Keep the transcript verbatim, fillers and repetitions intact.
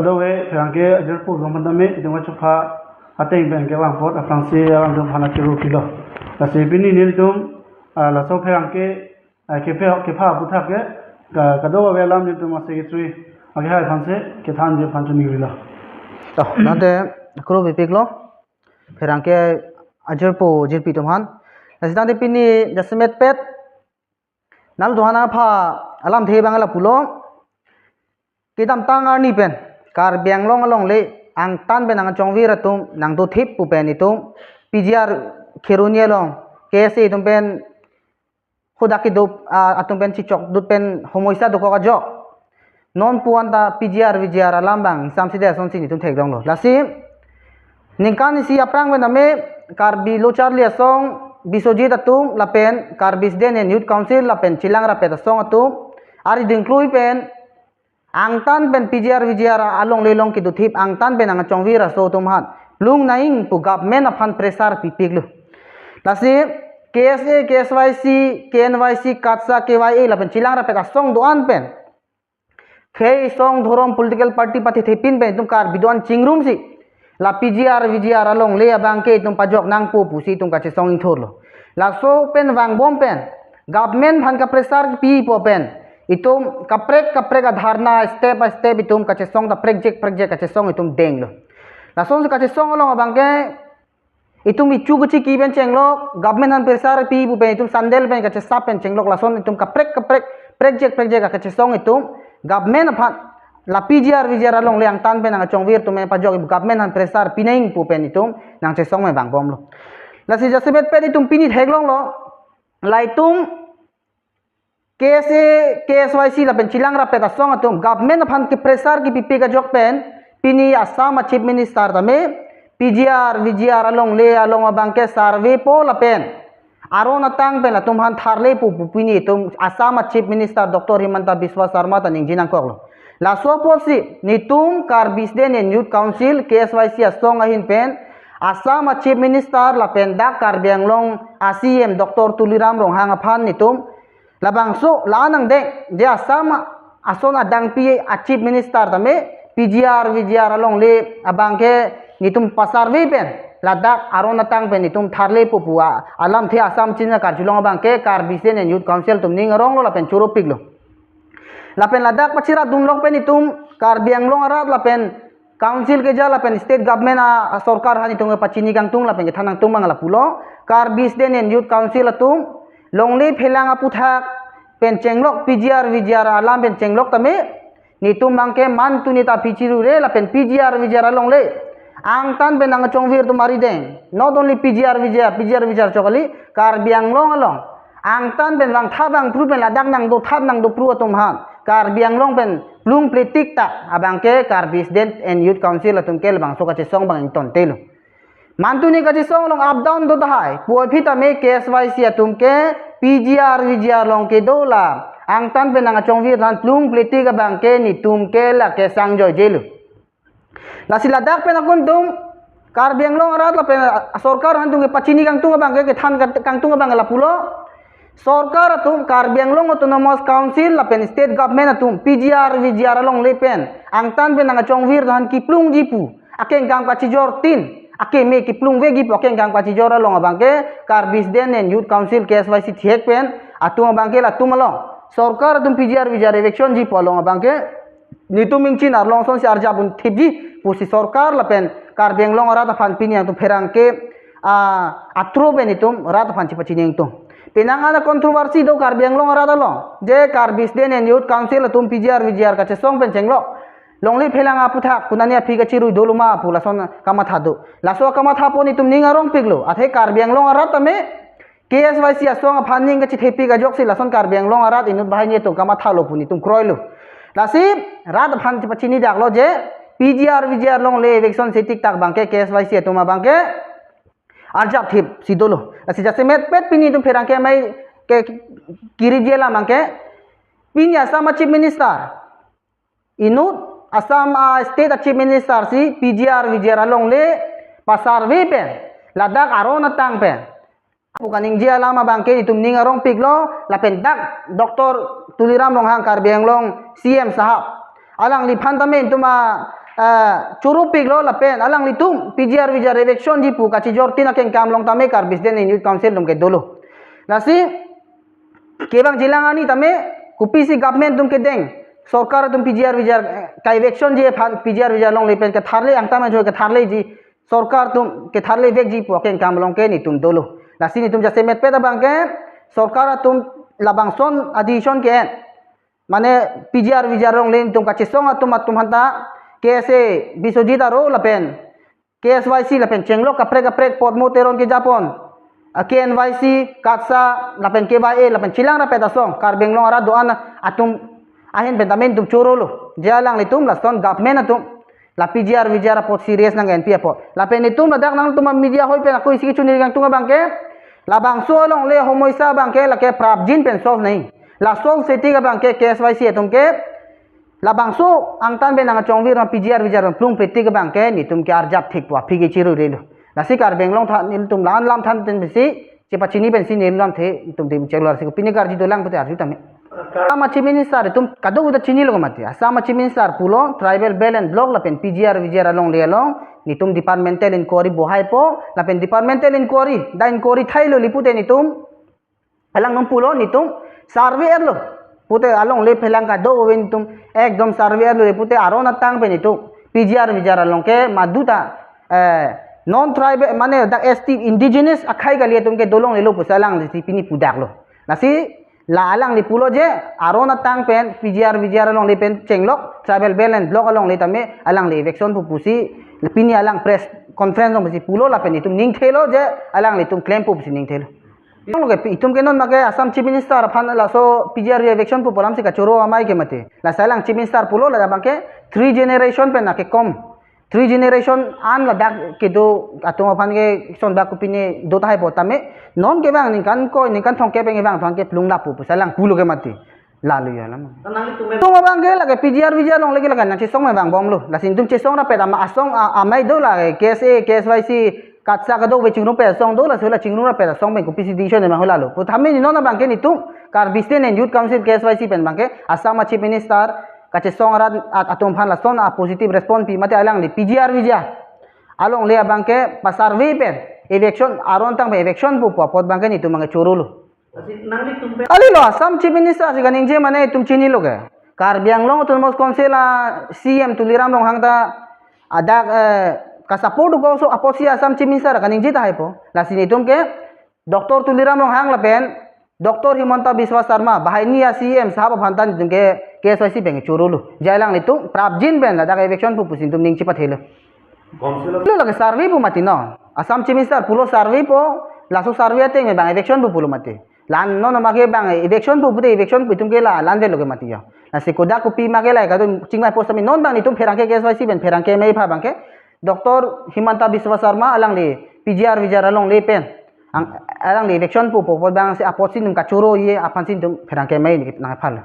Kadokave pherangke ajirpo atum aphan tame itum kachepha ateng pen kevang apot aphrangsi alanglitum aphan achiru pilo. Lasi pini nelitum, ah, laso pherangke, ah, kephe kepha aputhak ke, ka- kadokave alam nelitum a-secretary akehai aphansi kethanji aphan choningri lo. To, tangte kro pipiklo. Pherangke ajirpo jirpi atum aphan. Lasi tangte pini jasemet pet nanglitum aphan apha alamthe abang lapulo. Kedamtang arni pen Karbi Anglong alongle angtan pen nangkachongvir atum nangdothip pu pen itum P G R Kheroni along K S A atum pen hadak kedo, ah, atum pen chichokdut pen homoisa dokok ajok non puan ta P G R V G R alam abang ingsamsi det asonsi nelitum theklonglo. Lasi ningkan isi aphrang pen tame Karbi Lo Charli Asong, Biswajit atum lapen Karbi Student and Youth Council lapen Chilang Rapet Asong atum arideng klui pen angtan pen P G R V G R alongle along kedothip angtan pen nangkachongvir aso atum aphan plung nangji pu government aphan pressure pipiklo. Lasi K S A, K S Y C, K N Y C, KATSA, K Y A lapen Chilang Rapet Asong do-an pen khei song dhorom political party pathethepin pen itum Karbi do-an chingrumsi la P G R V G R alongle abangke itum pajok nangpo pusi itum kachesong ingthurlo. Laso pen vangbom pen government aphan kapressure pipo pen itum kaprek kaprek adharna step by step itum kachesong ta prekjek prekjek kachesong itum denglo. Lasonsi kachesong along abangke itum ichu kachiki pen chenglok, government aphan pressure pi pu pen itum sandal pen kachesap pen chenglok, lason itum kaprek kaprek prekjek prekjek kachesong itum government aphan la P G R V G R alongle angtan pen nangkachongvir atum pajok government aphan pressure pi nangji pu pen itum nangchesong pen vangbomlo. Lasi jasemet pet itum pini theklonglo, la itum K S A, K S Y C lapen Chilang Rapet Asong atum government aphan kepressure kepipik ajok pen pini Assam a Chief Minister tame P G R V G R alongle along abangke survey po lapen aron atang pen latum aphan tharle pu pu pini itum Assam a Chief Minister Doctor Himanta Biswa Sarma ta ningje nangkoklo. Laso apotsi nelitum Karbi Student and Youth Council, K S Y C asong ahin pen Assam a Chief Minister lapen dak Karbi Anglong a C M Doctor Tuliram Ronghang aphan nelitum labangso la nangdeng, je Assam ason adangpi a Chief Minister tame P G R V G R alongle abangke nelitum pasurvey pen ladak aron atang pen nelitum tharle pu pu alamthe Assam Chinine karjulong abangke Karbi Student and Youth Council atum ning aronglo lapen choro piklo. Lapen ladak pachirat dunlok pen itum Karbi Anglong arat lapen Council keja lapen state government a, a sorkar aphan itum pachini kangtung lapen kethan kangtung abang lapulo, Karbi Student and Youth Council atum longle phelang aputhak pen chenglok P G R V G R alam pen chenglok tame nelitum abangke mantu neta pichiru re lapen P G R V G R alongle angtan pen nangchongvir atum arideng. Not only P G R V G R, P G R V G R chok kali, Karbi Anglong along angtan pen vangtha vangphru pen ladak nangdothap nangdophru atum aphan Karbi Anglong pen plung pletik ta abangke Karbi Student and Youth Council atum ke labangso kachesong abang ingtontelo. Mantu ne kachesong along up down do tahai, puvoiphit tame K S Y C atum ke P G R V G R along kedo la angtan pen nangchongvir aphan plung pletik abangke nelitum ke la kesang joijelo. Lasi ladak pen akun atum Karbi Anglong arat lapen sorkar aphan itum kepachini kangtung abangke kethan kangtung abang lapulo. Sorkar atum Karbi Anglong Autonomous Council lapen state government atum P G R V G R alongle pen angtan pen nangchongvir aphan kiplungji pu akengkang kachijor tin, akeme kiplung veji pu akengkang kachijor along abangke Karbi Student and Youth Council, K S Y C thihek pen atum abangke latum along sorkar atum P G R V G R eviction ji pu along abangke nelitum ingchin arlong asonsi arjap un thipji pusi sorkar lapen Karbi Anglong arat aphan pini nangtum pherangke, ah, atro pen itum rat aphan chepachini ingtung. Penang ana controversy do Karbi Anglong arat along, je Karbi Student and Youth Council atum P G R V G R kachesong pen chenglok longle phelang aputhak konane aphi kachirui dolo ma pu lason kamatha do. Laso kamatha pen itum ning arong piklo, athe Karbi Anglong arat tame K S Y C asong aphan ning kachethepik ajoksi lason Karbi Anglong arat inut banghini atum kamathalo pu nelitum kroilo. Lasi rat aphan chepachini daklo je P G R V G R alongle eviction si tik tak abangke K S Y C atum abangke arjap thipsi dolo. Lasi jasemet pet pini itum pherangke amei ke kiri je lam abangke pini Assam a Chief Minister inut Assam a state a Chief Minister si P G R V G R alongle pasurvey pen ladak aron atang pen pu kaningje alam abangke itum ning arong piklo lapen dak Doctor Tuliram Ronghang Karbi Anglong C M sahab alangliphan tame itum a, ah, choro piklo lapen alanglitum P G R V G R eviction ji pu kachijor tin akengkam along tame Karbi Student Youth Council atum ke dolo. Lasi kevang jilang ani tame kopisi government atum kedeng, sorkar atum P G R V G R, eh, ka-eviction ji aphan P G R V G R alongle pen ketharle angtame jo ketharleji, sorkar atum ketharle vekji pu akengkam along ke netum dolo. Lasi netum jasemet pet abang ke sorkar atum labangson a-decision ke-en, mane P G R V G R alongle netum kachesong atum atum aphanta K S A Biswajit Aro lapen K S Y C lapen chenglok kaprek kaprek Podmo Teron kejapon, ah, K N Y C, KATSA lapen K Y A lapen chelang rapet asong Karbi Anglong arat do-an atum ahin pen tame netum chorolo. Je alanglitum lason government atum la P G R V G R apot serious nang-enpi apot. Lapen netum ladak nangtum media hoi pen ako isi kechunri kangtung abang ke, labangso alongle homoisa abang ke lake prapjin pen solve nai. La solve seti abang ke K S Y C atum ke labangso angtan pen nangchongvir ma P G R V G R plung petik abang ke netum ke arjap thik pu aphi ke chirurelo. Lasi Karbi Anglong tha netum lan lam than ten besi chepachini pensi netum lam the netum tim chek lor si pini karji dolang pute arju tame. Assam Chief Minister atum kadokave ta chinilo mati. Assam Chief Minister pulo tribal belt and block lapen P G R V G R alongle along netum departmental inquiry bohaipo lapen departmental inquiry da inquiry thailo le pute netum alangtum pulo netum survey erlo pute alongle phelang kadokave netum ekdom survey erlo le pute aron atang pen netum P G R V G R along ke maduta, eh, non tribal mane dak S T indigenous akhei kali atum ke dolonglelo pusi alangli si pini pudaklo. Lasi la alangli pulo je aron atang pen P G R V G R alongle pen chenglok tribal belt and block alongle tame alangli eviction pu pusi pini alang press conference along pusi pulo lapen netum ningthelo je alanglitum klempo pusi ningthelo. Nong lo ke pi- itum ke non make Assam Chief Minister aphan laso P G R V G R eviction pu pu alam si kachoro amei ke mati. Lasi alang Chief Minister pulo la abang ke three generation pen akekom. Three generation an ladak kedo atum aphan ke son dak kopine do tahai po tame. Non kevang ningkan ko ningkan thomkep pen kevang thang ke plung lapu pusi alang pulo ke mati. Lalu ya lama. Nangtum abang ke lake P G R V G R alongle ke lake nangchesong abang bomlo. Lasi netum chesong rapet ama asong a- amei do lake K S A, K S Y C, KATSA kadokave chingrum pet asong do lasi la chingrum rapet asong pen kopisi decision ma hulalo. Pu tame non abang ke netum Karbi Student Youth Council K S Y C pen abang ke Assam Chief Minister kachesong arat at- atum aphan lason a positive response pi mate alangli P G R V G R alongle abang ke pa survey pen eviction aron atang pen eviction pu pu apot abang ke netum abang ke chorolo. Lasi nangtum pen. Kalilo Assam Chief Minister si kaningje mane itum chinilo ke. Karbi Anglong Autonomous Council a C M Tuliram Ronghang ta adak, eh, kasupport ko so apotsi Assam Chief Minister kaningje tahai po. Lasi netum ke Doctor Tuliram Ronghang lapen Doctor Himanta Biswa Sarma, banghini a C M sahab aphan ta netum ke K S Y C pen chorolo. Je alanglitum prapjin pen ladak eviction pu pusi netum ning chepathelo. Council of Lo lake survey pu mati no. Assam Chief Minister pulo survey po, laso survey ateng me bang eviction pu pulo mati. Lan non make bang eviction pu pute eviction pu itum ke la lan velo ke mati ya. Lasi kodak kopi make la kadun chingmai post ami non bang netum pherangke K S Y C pen pherangke mei pha abang ke Doctor Himanta Biswa Sarma alangli P G R V G R alongle pen ang alangli eviction pu pu apot bang si apotsi netum kachoro ye aphansi netum pherangke mei nangphal.